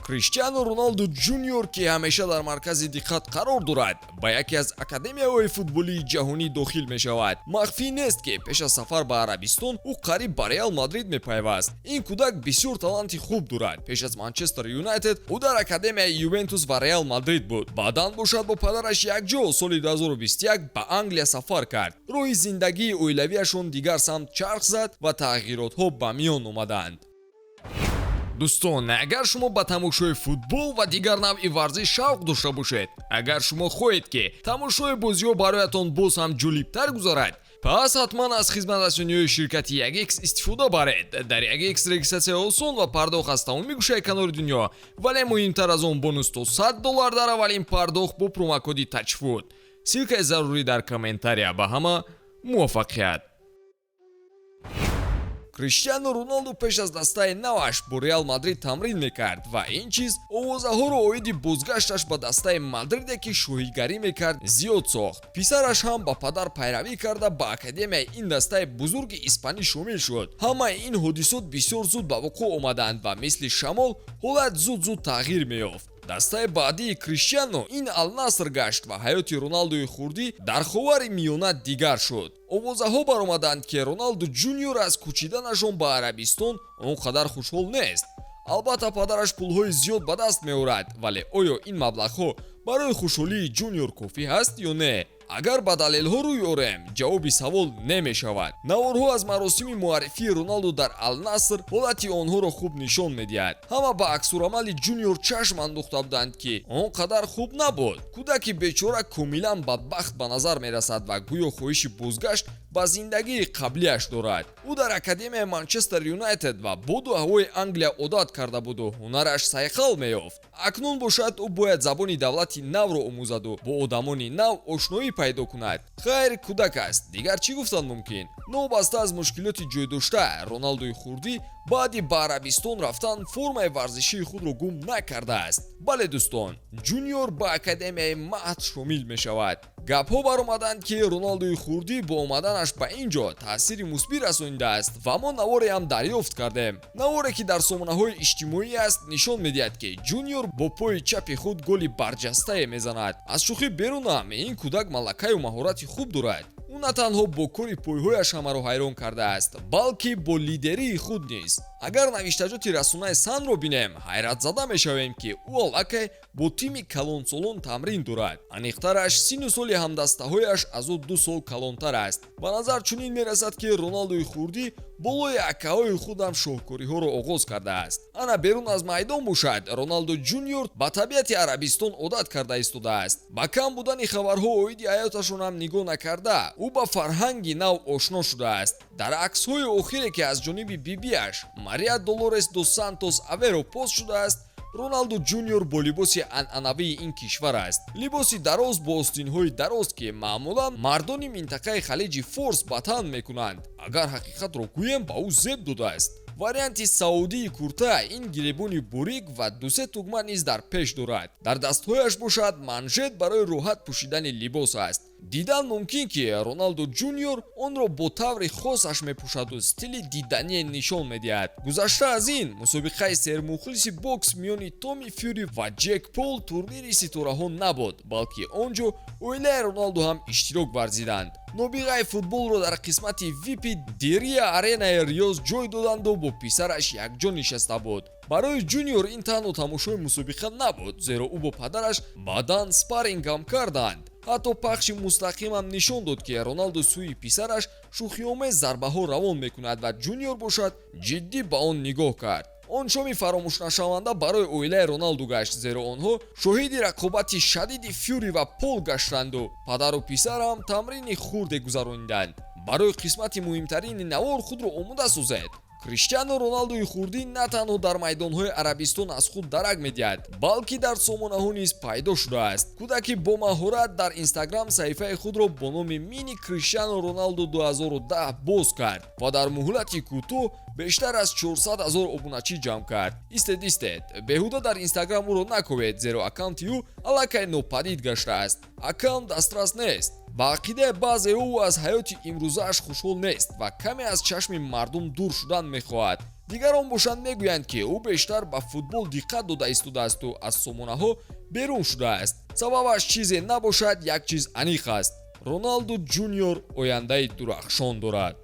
Криштиану Роналду Ҷуниор, ки ҳамеша дар маркази диққат қарор дорад, ба яке аз академияҳои футболии ҷаҳонӣ дохил мешавад. Махфӣ нест, ки пеш аз сафар ба Арабистон ӯ қариб ба Реал Мадрид мепайваст. Ин кӯдак бисёр таланти хуб дорад. Пеш аз Манчестер Юнайтед ӯ дар академияи Ювентус ва Реал Мадрид буд. Баъдан бошад, бо падараш якҷо соли 2021 ба Англия сафар кард. Роҳи зиндагии оилавиашон дигар самт чарх зад ва тағйиротҳо ба миён омаданд. Дӯстон, агар шумо ба тамошои футбол ва дигар навъи варзиш шавқ дошта бошед, агар шумо хоҳед, ки тамошои бозиҳо бароятон боз ҳам ҷолибтар гузарад, пас ҳатман аз хизматрасониҳои ширкати 1X истифода баред. Дар 1X регистратсия осон ва пардохт аз тамоми гӯшаи канори дунё, вале муҳимтар аз он, бонус то 100 доллар дар аввалин пардохт бо промокоди ТАЧФУТ. Ссылкаи зарурӣ дар комментария. Ба ҳама муваффақият! Криштиану Роналду пеш аз дастаи наваш бо Реал Мадрид тамрин мекард ва ин чиз овозаҳоро оиди бозгашташ ба дастаи Мадриде, ки шоҳигарӣ мекард, зиёд сохт. Писараш ҳам ба падар пайравӣ карда, ба академияи ин дастаи бузурги испанӣ шомил шуд. Ҳамаи ин ҳодисот бисёр зуд ба вуқӯъ омаданд ва мисли шамол ҳолат зуд-зуд тағйир меёфт. Дастаи баъдии Криштиано ин Алнаср гашт ва ҳаёти Роналдуи хурдӣ дар Ховари Миёна дигар шуд. Овозаҳо баромаданд, ки Роналду Ҷуниор аз кӯчиданашон ба Арабистон он қадар хушҳол нест. Албатта, падараш пулҳои зиёд ба даст меорад, вале оё ин маблағҳо барои хушҳолии Ҷуниор кофӣ ҳаст ё не? Агар ба далелҳо рӯй орем, ҷавоби савол не мешавад. Наворҳо аз маросими муаррифии Роналду дар Алнаср ҳолати онҳоро хуб нишон медиҳад. Ҳама ба аксурамали Ҷуниор чашм андохта буданд, ки он қадар хуб набуд. Кӯдаки бечора комилан бадбахт ба назар мерасад ва гӯё хоҳиши бозгашт ба зиндагии қаблиаш дорад. Ӯ дар академияи Манчестер Юнайтед ва боду ҳавои Англия одат карда буду ҳунараш сайқал меёфт. Акнун бошад, ӯ бояд забони давлати навро омӯзаду бо одамони нав ошноӣ пайдо кунад. Хайр, кӯдак аст, дигар чӣ гуфтан мумкин? Новобаста аз мушкилоти ҷойдошта, Роналдуи хурдӣ баъди ба Арабистон рафтан формаи варзишии худро гум накардааст. Бале, дӯстон, Ҷуниор ба академияи Маҳд шомил мешавад. Гапҳо баромаданд, ки Роналдуи хурдӣ бо омаданаш ба ин ҷо таъсири мусбӣ расонидааст ва мо наворе ҳам дарёфт кардем. Наворе, ки дар сомонаҳои иҷтимоӣ аст, нишон медиҳад, ки Ҷуниор бо пои чапи худ голи барҷастае мезанад. Аз шӯхӣ берунам, ин кӯдак малакаю маҳорати хуб дорад. Ӯ на танҳо бо кори пойҳояш ҳамаро ҳайрон кардааст, балки бо лидерии худ низ. Агар навиштаҷоти расонаи Санро бинем, ҳайратзада мешавем, ки ӯ аллакай бо тими калонсолон тамрин дорад. Аниқтараш, синну соли ҳамдастаҳояш аз ӯ 2 сол калонтар аст. Ба назар чунин мерасад, ки Роналдуи хурдӣ болои акаҳои худам шоҳкориҳоро оғоз кардааст. Ана берун аз майдон бошад, Роналду Ҷуниор ба табиати Арабистон одат карда истодааст. Ба кам будани хабарҳо оиди ҳаёташон ҳам нигоҳ накарда, ӯ ба фарҳанги нав ошно шудааст. Дар аксҳои охире, ки аз ҷониби бибиаш Мария Долорес дос Сантос Аверо пост шудааст, Роналду Ҷуниор бо либоси анъанавии ин кишвар аст: либоси дароз бо остинҳои дароз, ки маъмулан мардони минтақаи Халиҷи Форс ба тан мекунанд. Агар ҳақиқатро гӯем, ба ӯ зеб додааст. Варианти саудии курта ин гиребони бурик ва дусе тугма низ дар пеш дорад. Дар дастҳояш бошад, манжет барои роҳат пӯшидани либос аст. Дидан мумкин, ки Роналду Ҷуниор онро бо таври хосаш мепӯшаду стили дидание нишон медиҳад. Гузашта аз ин, мусобиқаи сермухлиси бокс миёни Томи Фюри ва Ҷек Пол турнири ситораҳо набуд, балки он ҷо оилаи Роналду ҳам иштирок варзиданд. Нобиғаи футболро дар қисмати VIP Дирия Аренаи Риёз ҷой доданду бо писараш якҷо нишаста буд. Барои Ҷуниор ин танҳо тамошои мусобиқа набуд, зеро ӯ бо падараш баъдан спарринг ҳам карданд. Ҳатто пахши мустақимам нишон дод, ки Роналду сӯи писараш шӯхиомез зарбаҳо равон мекунад ва Ҷуниор бошад, ҷиддӣ ба он нигоҳ кард. Он шоми фаромӯшнашаванда барои оилаи Роналду гашт, зеро онҳо шоҳиди рақобати шадиди Фюри ва Пол гаштанду падару писарам тамрини хурде гузарониданд. Барои қисмати муҳимтарини навор худро омода созед. Криштиану Роналдуи хурдӣ на танҳо дар майдонҳои Арабистон аз худ дарак медиҳад, балки дар сомонаҳо низ пайдо шудааст. Кӯдаки бомаҳорат дар Инстаграм саҳифаи худро бо номи Мини Криштиану Роналду 2010 боз кард ва дар муҳлати кӯтоҳ бештар аз 400 ҳазор обуначӣ ҷамъ кард. Истед, истед, беҳуда дар Инстаграм ӯро накобед, зеро аккаунти ӯ аллакай нопадид гаштааст. Аккаунт дастрас нест. Ба ақидаи баъзе, ӯ аз ҳаёти имрӯзааш хушҳол нест ва каме аз чашми мардум дур шудан мехоҳад. Дигарон бошанд, мегӯянд, ки ӯ бештар ба футбол диққат дода истодаасту аз сомонаҳо берун шудааст. Сабабаш чизе набошад, як чиз аниқ аст: Роналду Ҷуниор ояндаи дурахшон дорад.